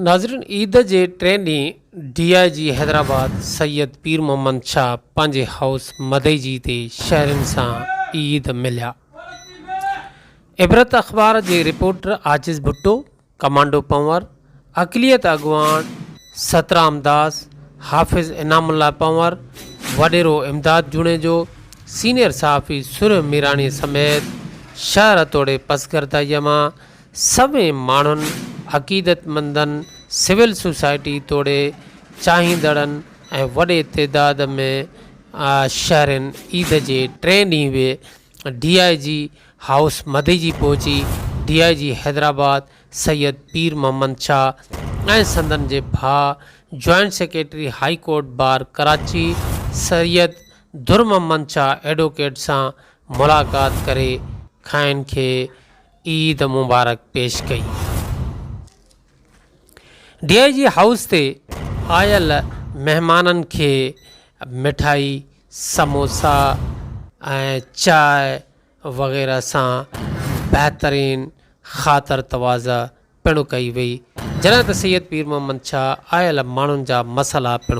ناظرين عيد جي ٽئين ڏينهن ڊي I جي حيدرآباد سيد پير محمد شاهه پنهنجي هائوس مدئجي تي شهرين سان عيد مليا. عبرت اخبار جي رپورٽر عاجز ڀٽو، ڪمانڊو پنور، اقليت اڳواڻ سترام داس، حافظ انعام الله پنور، وڏيرو امداد جوڻيجو، سينيئر صحافي سرهه ميراڻي سميت شهر توڙي پسگردائيء مان سوين ماڻهن، عقيدتمندن، سول سوسائٽي توڙي چاهيندڙن ۽ وڏي تعداد ۾ شهرين عيد جي ٽئين ڏينهن به ڊي I جي هائوس مدئجي پهچي ڊي I جي حيدرآباد سيد پير محمد شاهه ۽ سندن جي ڀاء joint secretary high court bar Karachi Syed Dur Muhammad Shah advocate سان ملاقات ڪري کانئن کي عيد مبارڪ پيش ڪئي. ڊي I جي هائوس تي آيل مهمانن کي مٺائي، سموسا ۽ چاء وغيره سان بهترين خاطر تواضع پڻ ڪئي وئي جڏهن ته سيد پير محمد شاهه آيل ماڻهن جا مسئلا پڻ.